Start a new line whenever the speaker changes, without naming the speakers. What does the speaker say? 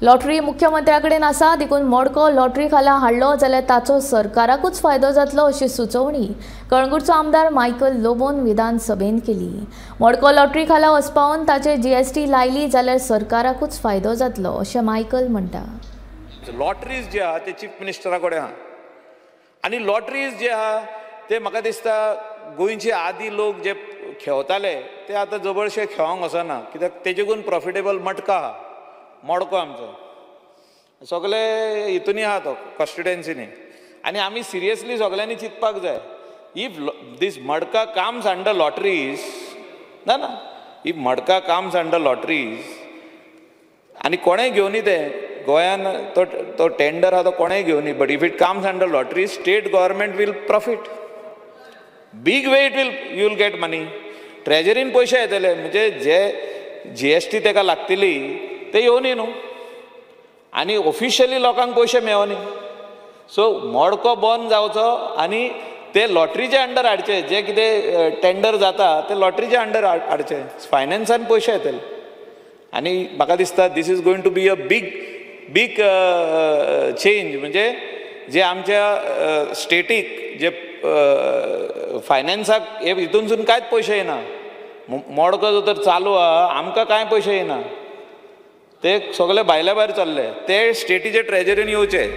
Lottery मुख्यमंत्र्या कडेन आसा देखून मडको लॉटरी खाला हाडलो जाल्यार ताचो सरकाराकूच फायदो जातलो अशी सुचोवणी कळंगूटचो आमदार मायकल लोबोन विधानसभेन केली. मडको लॉटरी खाला वचपावन ताचे जीएसटी लायली जाल्यार सरकाराकूच फायदो जातलो अशें मायकल म्हणटा.
लॉटरीज जे आहा ते चीफ मिनिस्टरा कडेन आहा आनी लॉटरीज जे आहा ते म्हाका दिसता गोंयचे आदी लोक जे खेळताले ते आतां जबरशे खेळोंक वचना कित्याक तेजेकून प्रॉफिटेबल मटका आहा. मडको आमचो सगळे हितूनी आहा तो कॉन्स्टिट्युएन्सीनी आनी आमी सिरियसली सगळ्यांनी चिंतपाक जाय. If this Madka comes under lotteries ना ना if Madka comes under lotteries आनी कोणें घेवनी तें गोंयान तो तो टेंडर आहा तो कोणें घेवनी but if it comes under lotteries state government will profit big way. It will you will get money. ट्रेजरीन पयशे येतले म्हणजे जे जीएसटी तेका लागतली ते येवनी न्हू आनी ऑफिशियली लोकांक पयशे मेळोनी. सो मडको बंद जावचो आनी ते लॉटरीचे अंडर हाडचे जे कितें टेंडर जाता ते लॉटरीचे अंडर हाडचे फायनान्सान पयशे येतले. आनी म्हाका दिसता this is going to be a big big change म्हणजे जे आमच्या स्टेटीक जे फायनान्साक हे हितूनसून कांयच पयशे येना. मडको जो तर चालू आहा आमकां कांय पयशे येना ते सगळे भायल्या भायर चल्ले ते स्टेटीचे ट्रेजरीन येवचे.